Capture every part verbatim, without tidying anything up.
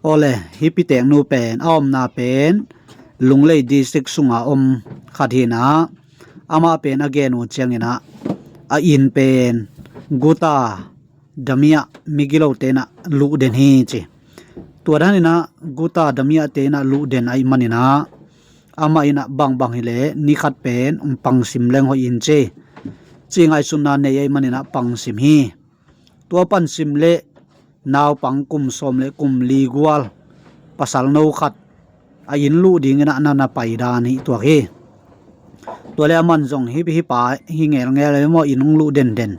Awle, hih piteknu pen a omna pen Lunglei district sunga om khat hi inah, amah pen a gen uh cianginah a inn pen guta damiah migilote inah luh den hi ci. Tua dan inah guta damiahte inah luh den ahih maninah amah inah bangbang hileh ni khat pen pangsim leng hoih in ci, ci ngaihsutna nei ahih maninah pangsim hi. Tua pangsim leh naupang kum sawm le kum li gual pasal no khat a inn luh dinginah na na pai dan hi tuak hi. Tua le aman zong hih hih pa hi ngelngel e maw, inn hong luh denden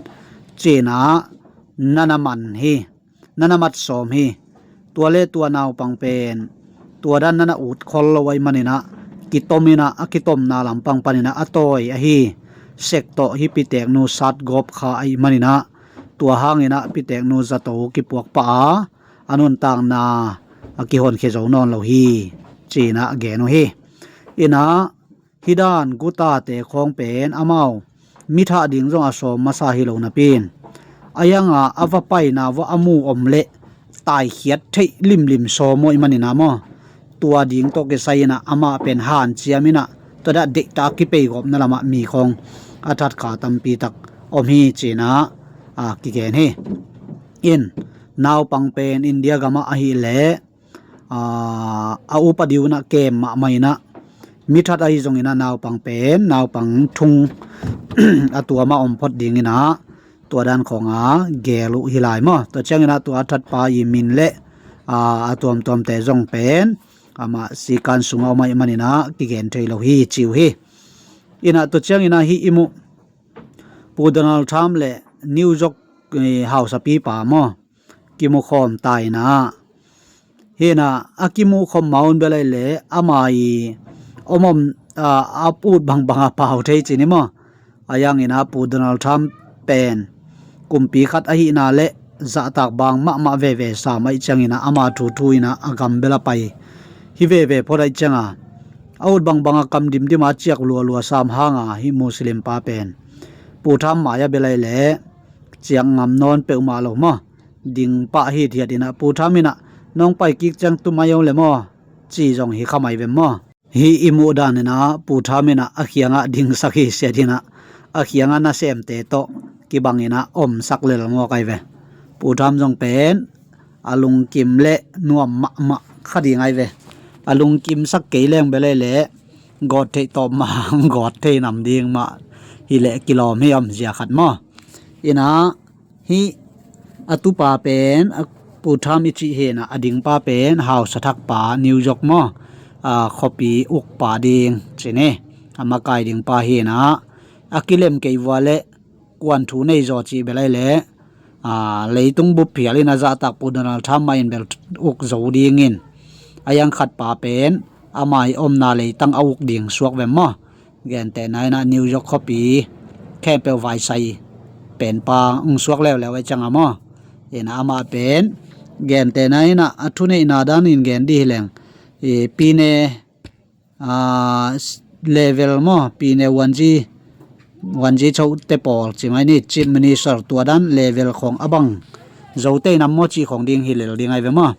cinah na na man hi, na na mat sawm hi. Tua le tua naupang pen tua dan na na ut khol lo ahih maninah kitom inah a kitomna lampang paninah a tawi ahi sek tawh hih piteknu sat gawp kha ahih maninah tua hanginah piteknu zato kipuak pah a a nuntakna a kihonkhia zo nawn lo hi cinah gen uh hi. Inah hih dan gutate khawng pen amau mi thah ding zong a sawm masa hi lo napi in a yanga a va paina vua a mu om leh taikhiat theih limlim sawm uh ahih maninah maw, tua ding tawh kisai inah amah pen hanciam inah tua dah deihtak kipeigawpna lamah mi khawng a thatkha tampi tak om hi cinah a kigen hi. In naupang pen India gamah ahih leh a upa diu inah kem mahmah inah mi that ahi zonginah naupang pen naupang thung a tuam a om phot dinginah tua dan khawnga gel uh hi lai maw. Tua cianginah tua a thatpa i min le a tuamtuamte zong pen amah sikan sunga om ahih maninah kigen thei lo hi ci uh hi. Inah tua cianginah hih i muh Pu Donald Trump le New York hausapipa maw kimukhawm ta inah hi inah a kimukhawm ma un bel ahih leh ama i om om a ut bangbang a pau thei ci ni maw. A yanginah Pu Donald Trump pen kumpi khat ahihna le zahtak bang mahmah veve sam ahih cianginah ama thuthu inah a gam bel a pai hi veve phot ahih cianga a ut bangbang a kam dimdim a ciak lualua sam hanga hih Muslim pa pen Pu Trump mai a bel ahih leh ciak ngam nawn peuhmah lo maw. Ding pah hithiat inah Pu Trump inah nong pai kik ciang tumai om le maw ci zong hi khamai ve maw. Hih i muh dan inah Pu Trump inah a khiangah dingsak hi siat inah a khiangah nasemte tawh kibang inah omsak lel ngawk ahi ve. Pu Trump zong pen a lungkim le nuam mahmah kha ding ahi ve. A lungkimsak kei leng bel ahih leh gawt theih tawp mah gawt thei nam ding mah hileh kilawm hi om zia khat maw. Inah hih a tupa pen a Pu Trump i cih hi inah a dingpa pen hausa thakpa New York maw a khuapi ukpa ding ci ni a makai dingpa hi inah a kilem kei vua le kuan thu nei zaw cih bel ahih leh a leitung bup phial in a zahtak Pu Donald Trump mah in bel uk zo dingin a yang khatpa pen ama i omna leitang a uk ding suak ve maw. Gentehna inah New York khuapi khempeuh vaisai penpa hong suak leuleu ahih cianga maw. Inah amah pen gentehna inah a thuneihna danin gen dih hi leng i pine level maw, pine wanzi wanzi chote pawl ci mai ni, chief minister tua dan level khawng a bang zote nam maw cih khawng ding hi lel ding ahi ve maw.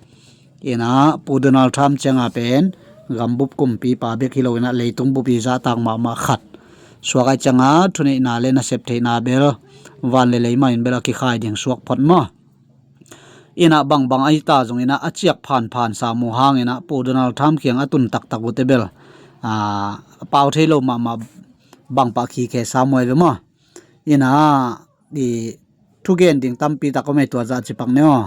Inah Pu Donald Trump cianga pen gambup kumpipa bek hi lo inah leitung bup i zahtak mahmah khat suak ahih cianga thuneihna le nasep theihna bel van le lei mah in bel a kikhai ding suak phot maw. Inah bangbang ahi ta zonginah a ciak phanphan sam uh hanginah Pu Donald Trump kiang a tun taktak uh te bel a pau thei lo mahmah bangpah khikhe sam uh ahi ve maw. Inah i thugen ding tampi tak om ei tua zah cipak ne aw.